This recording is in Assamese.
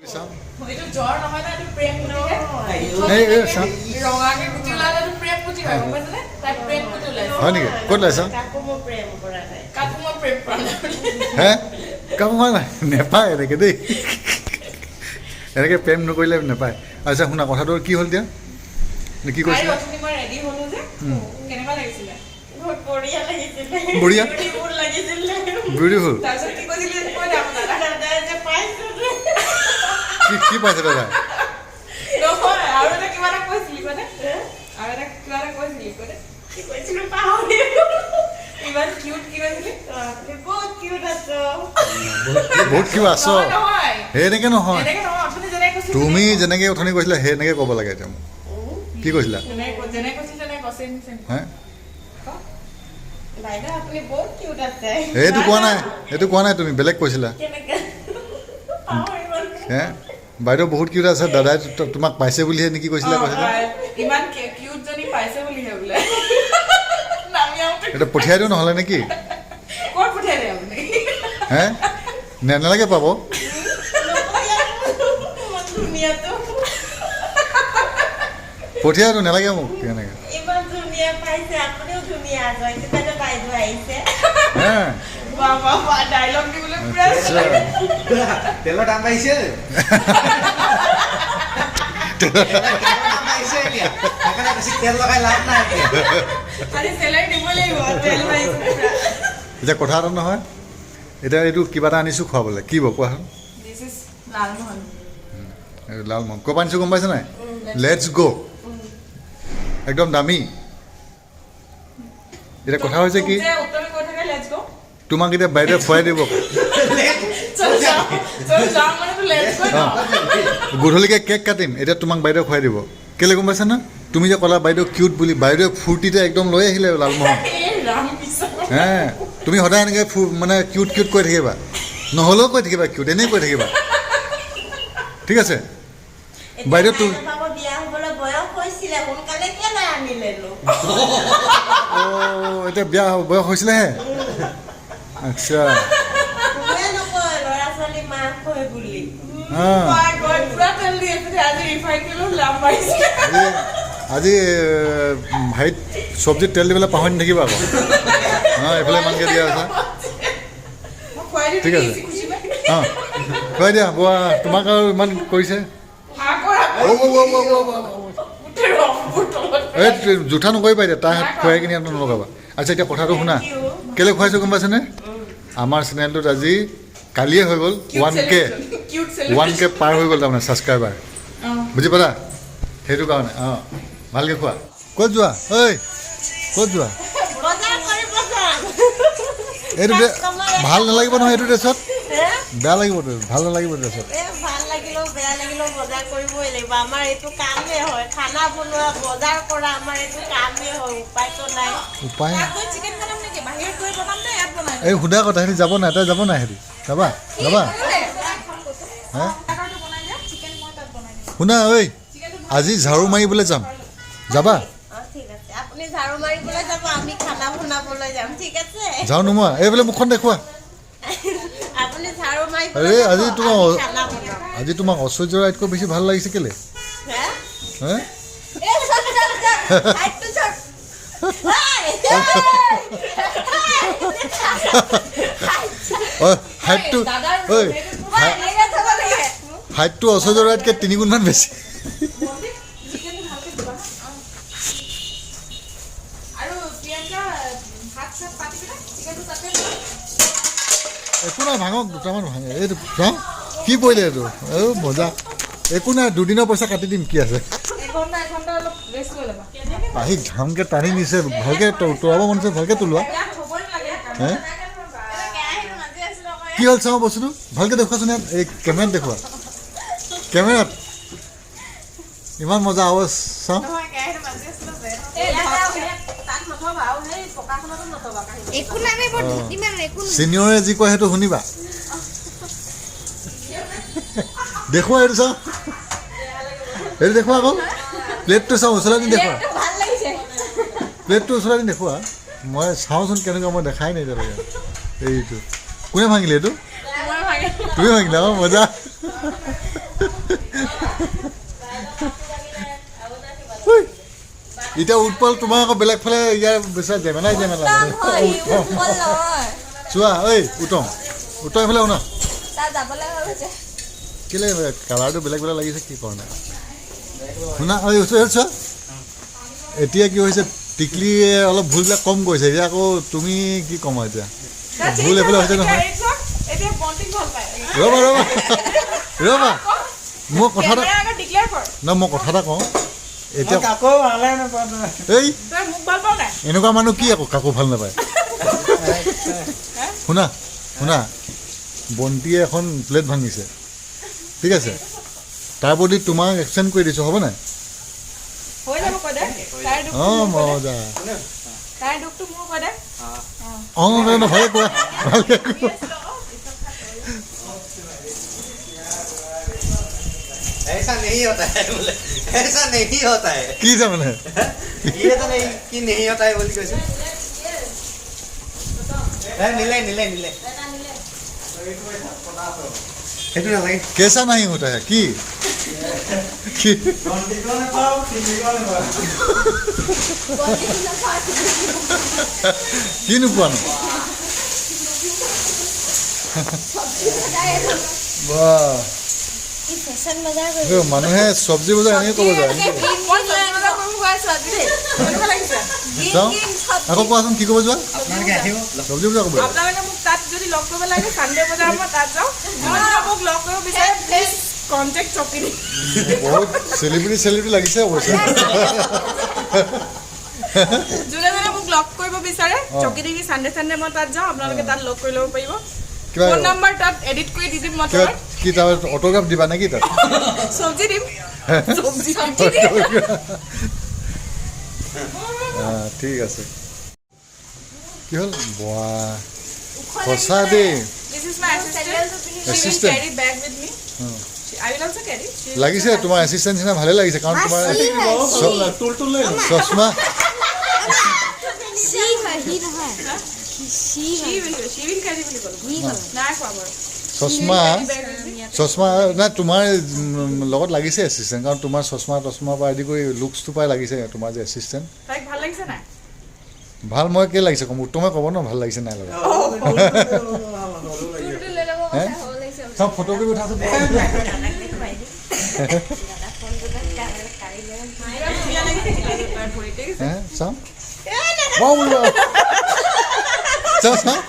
চাওঁ। এইটো জ্বৰ নহয় ন, এইটো প্ৰেম গুটিহে। এই, এই, চাওঁ। ৰঙাকে গুটি ওলালে এইটো প্ৰেম গুটি হয়, গম পাইছেনে? তাই প্ৰেম গুটি ওলাইছে। হয় নেকি? ক'ত ওলাইছা? কাকো মই প্ৰেম কৰা নাই। কাকো মই প্ৰেম কৰা নাই বুলি। হে, কাম হোৱা নাই, নেপায় এনেকৈ দেই। এনেকৈ প্ৰেম নকৰিলে নেপায়। আচ্ছা শুনা, কথাটো কি হ'ল এতিয়া? নে কি আৰু কৈছিলা? অথনি মই ৰেডি হ'লো যে, কেনেকুৱা লাগিছিলে? বহুত বঢ়িয়া লাগিছিলে। বঢ়িয়া? বিউটিফুল লাগিছিলে। বিউটিফুল। তাৰপিছত কি কৈছিলি কৈ দে আকৌ দাদা। দাদাই যে পাইছো যে। কি কি পাইছে দাদা? নহয়, আৰু এটা কিবা এটা কৈছিলি, কৈ দে। আৰু এটা কিবা এটা কৈছিলি, কৈ দে। কি কৈছিলো পাহৰি গ'লো। ইমান কিউট কি কৈছিলি? আপুনি বহুত কিউট আছ। বহুত কিবা আছ। নহয়, নহয়। সেনেকৈ নহয়। এনেকে নহয়, আপুনি যেনেকে কৈছিল। তুমি যেনেকৈ অথনি কৈছিলা, সেনেকৈ ক'ব লাগে। এতিয়া মোক কি কৈছিলা? যেনেকে কৈছিল তেনেকে ক, চেম চেম। হে? বাইদেউ, আপুনি বহুত কিউট আছে। সেইটো কোৱা নাই, সেইটো কোৱা নাই, তুমি বেলেগ কৈছিলা। কেনেকে পাহৰি গ'লো। হে, বাইদেউ বহুত কিউট আছে, দাদাই তোমাক পাইছে বুলিহে নেকি কৈছিলা? কৈছিলা। ইমান কিউট জনী পাইছে বুলিহে বোলে নামি আহোঁতে। এতিয়া পঠিয়াই দিওঁ নহ'লে নেকি? ক'ত পঠিয়াই দিয়ে আপুনি? হে, নে নালাগে পাব। ইমান ধুনীয়াটো। পঠিয়াই দিওঁ, নালাগে মোক কেনেকৈ। ইমান ধুনীয়া পাইছে, আপুনিও ধুনীয়া আছে, সেইটো কাৰণে বাইদেউ আহিছে। হে। বাহ বাহ বাহ, ডাইলগ দিবলৈ পুৰা। আচ্ছা। তেলৰ দাম বাঢ়িছে, তেলৰ দাম বাঢ়িছে এতিয়া, সেইকাৰণে বেছি তেল লগাই লাভ নাই এতিয়া। আজি চেলাৰী দিব লাগিব, তেল মাৰিছে পুৰা। এতিয়া কথা এটা নহয়, এতিয়া এইটো কিবা এটা আনিছোঁ খুৱাবলৈ, কি বাৰু কোৱাচোন? This is Lalmohan. এইটো লালমোহন ক'ৰ পৰা আনিছোঁ গম পাইছে নাই? Let's গ', একদম দামী। এতিয়া কথা হৈছে কি, তোক যে উত্তমে কৈ থাকে let's গ'। তোমাক এতিয়া বাইদেৱে খুৱাই দিব। চল যাওঁ, চল যাওঁ, মানে তো let's গ' ন। গধূলিকে কেক কাটিম, এতিয়া তোমাক বাইদেৱে খুৱাই দিব। কেলৈ গম পাইছা না? তুমি যে ক'লা বাইদেউ কিউট বুলি, বাইদেৱে ফূৰ্তিতে একদম লৈ আহিলে লালমোহন। এই ৰাম কৃষ্ণ। হে, তুমি সদায় এনেকৈ মানে কিউট কিউট কৈ থাকিবা, নহ'লেও কৈ থাকিবা কিউট, এনেই কৈ থাকিবা, ঠিক আছে? এতিয়া বাইদেউ, মাইনা বাবু বিয়া হ'বলৈ বয়স হৈছিলে, সোনকালে কিয় নাই আনিলেনো? অঁ, এতিয়া বিয়া বয়স হৈছিলেহে? আচ্ছা। কোনোৱে নকয় ল'ৰা ছোৱালী মাক হয় বুলি। কয় কয়, পুৰা তেল দি আছে দেই। আজি ৰিফাইন তেলো দাম বাঢ়িছে। আজি আজি হেৰিত চব্জিত তেল দিবলৈ পাহৰি নাথাকিবা আকৌ। অঁ, এইফালে ইমানকৈ দিয়া আছে। মই খুৱাই দিওঁ। ঠিক আছে। নেকি খুচি পাই। অঁ, খুৱাই দিয়া বোৱা, তোমাক আৰু ইমান কৰিছে। আকৌ আকৌ। অ, অ, অ, অ, অ, অ, অ। গোটেই ৰংবোৰ তলত। এই জোঠা নকৰিবা এতিয়া, তাই হাত খুৱাই কিনি ইয়াত নলগাবা। আচ্ছা, এতিয়া কথাটো শুনা, কেলৈ খুৱাইছোঁ গম পাইছেনে? আমাৰ চেনেলটোত আজি কালিয়ে হৈ গ'ল 1K। Cute. 1K পাৰ হৈ গ'ল তাৰমানে ছাবস্ক্ৰাইবাৰ, বুজি পালা? সেইটো কাৰণে। অঁ, ভালকৈ খোৱা। ক'ত যোৱা ঐ? ক'ত যোৱা? বজাৰ কৰিব যাম। এইটো ভাল নালাগিব নহয় এইটো ড্ৰেছত। হে? বেয়া লাগিব, ভাল নালাগিব ড্ৰেছত। এ, ভাল লাগিলেও বেয়া লাগিলেও বজাৰ কৰিবই লাগিব। আমাৰ এইটো কামেই হয়, খানা বনোৱা, বজাৰ কৰা, আমাৰ এইটো কামেই হয়, উপায়তো নাই। উপায় তাত গৈ চিকেন বনাম নেকি? বাহিৰত গৈ বনাম নে ইয়াত বনাম? এই সোধা কথা, সিহঁতি যাব নাই? তই যাব নাই? সিহঁতি যাবা, যাবা? হে, শুনা ঐ, আজি ঝাৰু মাৰিবলৈ যাম, যাবা? অ, ঠিক আছে, আপুনি ঝাৰু মাৰিবলৈ যাব, আমি খানা বনাবলৈ যাম, ঠিক আছে? ঝাৰু নোমোৱা, এইফালে মুখখন দেখুওৱা। আপুনি ঝাৰু মাৰিবলৈ আৰে, যাব, আজি তোমাৰ আমি খানা বনাম। আজি তোমাক ঐশ্বৰ্য ৰায়তকৈ বেছি ভাল লাগিছে কেলে? হে? হে? এ, চল, চল, চল, হাতটো চল। এই, ঐ, হাইটটো ঐ, হাইটটো ঐশ্বৰ্য ৰায়তকৈ তিনিগুণমান বেছি। চিকেনটো ভালকে দিবা হা। আৰু প্ৰিয়ংকা, ভাত চাত পাতি পেলাই চিকেনটো তাতে বনাম। একো নাই, ভাঙক, দুটামান ভাঙে। এইটো চাওঁ কি পৰিলে এইটো। এই মজা, একো নাই, দুদিনৰ পইচা কাটি দিম, কি আছে। এঘণ্টা এঘণ্টা অলপ ৰেষ্ট লৈ ল'বা। পাহিক ধামকৈ টানি নিছে, ভালকৈ তোলাব মন আছে, ভালকৈ তোলোৱা। ইয়াত থ'বই নালাগে। হে, কি হ'ল চাওঁ বস্তুটো, ভালকৈ দেখুৱাচোন ইয়াত, এই কেমেৰাত দেখুওৱা, কেমেৰাত ইমান মজা আৱাজ চাওঁ। এই তাত নথবা আৰু সেই পকাখনতো নথবা কাহিনী। একো নাই, আমি বৰ ইমান একো নাই। চিনিয়ৰে যি কয় সেইটো শুনিবা। দেখুওৱা এইটো চাওঁ, এইটো দেখুওৱা আকৌ, প্লেটটো চাওঁ, ওচৰলৈ আনি দেখুওৱা। ভাল লাগিছে। প্লেটটো ওচৰলৈ আনি দেখুওৱা, মই চাওঁচোন কেনেকুৱা, মই দেখাই নাই এতিয়ালৈকে। এইটো কোনে ভাঙিলে? এইটো মই ভাঙি তুমি ভাঙিলা? অঁ, মজা। ঐ, এতিয়া উৎপল তোমাৰ আকৌ বেলেগ ফালে ইয়াৰ বেচা জেমেলাই জেমেলা। উত্তম হয় সি, উৎপল নহয়। চোৱা ঐ উত্তম, উত্তম এইফালে শুনা। তাৰ যাবলৈ হৈ গৈছে। কেলে কালাৰটো বেলেগ বেলেগ লাগিছে, কি কাৰণে? শুনা ঐ ওচৰত চোৱা, এতিয়া কি হৈছে, টিকলিয়ে অলপ ভুলবিলাক কম কৰিছে। এতিয়া আকৌ তুমি কি ক'ম আৰু, এতিয়া ভুল এইফালে হৈছে নহয়। এতিয়া বন্তিক ভাল পায়। ৰ'বা ৰ'বা ৰ'বা, মই কথা এটা কেমেৰা আগত ডিক্লেয়াৰ কৰ। ন, মই কথা এটা কওঁ এতিয়া। মই কাকো ভালে নাপাওঁ। এই তই মোক ভাল পাৱ নাই? এনেকুৱা মানুহ কি আকৌ কাকো ভাল নাপায়? শুনা শুনা, বন্তিয়ে এখন প্লেট ভাঙিছে, ঠিক আছে? তাৰ বদলি তোমাক এক্সচেঞ্জ কৰি দিছোঁ, হ'ব নাই? হৈ যাব, কৈ দে তাইৰ দুখটো। অঁ। মোৰ কৈ দে। মজা। তাইৰ দুখটো মোৰ কৈ দে। অঁ, নহয় নহয়, ভালকে কোৱা, ভালকে কোৱা। ऐसा नहीं होता है बोले, ऐसा नहीं होता है। কি তাৰমানে? ये तो नहीं कि नहीं होता है बोली কৈছে। এ, নিলে নিলে নিলে, সেইটো নালাগে। কেঁচা नहीं होता है কি কি? নাপাওঁ, নাপাওঁ। কি নোপোৱা নো? বাহ! ই ফেশ্বন বজাৰ কৰিব। এই মানুহে চব্জি বজাৰ এনেকৈ ক'ব যায়? মই চব্জি বজাৰ কৰিব গৈ আছো আজি দেই। কেনেকুৱা লাগিছে? চাওঁ, আকৌ কোৱাচোন, কি ক'ব যোৱা? আপোনালোকে আহিব। চব্জি বজাৰ ক'ব যোৱা। আপোনালোকে মোক তাত যদি লগ কৰিব লাগে, চানডে বজাৰ মই তাত যাওঁ। যোনে যোনে মোক লগ কৰিব বিচাৰে, প্লিজ কণ্টেক্ট চকী। বহুত চেলিব্ৰিটি চেলিব্ৰিটি লাগিছে অৱশ্যে। যোনে যোনে মোক লগ কৰিব বিচাৰে, চকীডিঙি চানডে চানডে মই তাত যাওঁ। আপোনালোকে তাত লগ কৰি ল'ব পাৰিব। কিবা ফোন নাম্বাৰ তাত এডিট কৰি দি দিম মই। কিবা তলত কি তাত অট'গ্ৰাফ দিবা নেকি তাত? চব্জি দিম, চব্জি দিম। ঠিক আছে। কি হ'ল? বাহ, সঁচা দেই। This is my assistant. She will Assistant. carry bag with me. I will also carry. She will লাগিছে, তোমাৰ এছিষ্টেণ্ট নিচিনা ভালে লাগিছে, কাৰণ তোমাৰ চশমা। সি হয়, সি নহয়, সি। She will carry বুলি ক'লো। সি ক'লো। নাই কোৱা বাৰু। চশমা Carry bag with me. চশমা নাই, তোমাৰ লগত লাগিছে এছিষ্টেণ্ট, কাৰণ তোমাৰ চশমা তশমা পৰা আদি কৰি লুকছটো পাই লাগিছে তোমাৰ যে এছিষ্টেণ্ট। তাইক ভাল লাগিছে নাই? ভাল মই কেলে লাগিছে ক'ম, উত্তমে ক'ব ন ভাল লাগিছে নাই লগা। তোৰটো লৈ ল'ব হে? কথা হ'ব লাগিছে। চাওঁ, ফটো কৰি উঠাচোন। বিৰাট ধুনীয়া লাগিছে তাৰ ভৰিত দেখিছে। হে, চাওঁ, বাহ, বোলো, চাওঁ চাওঁ।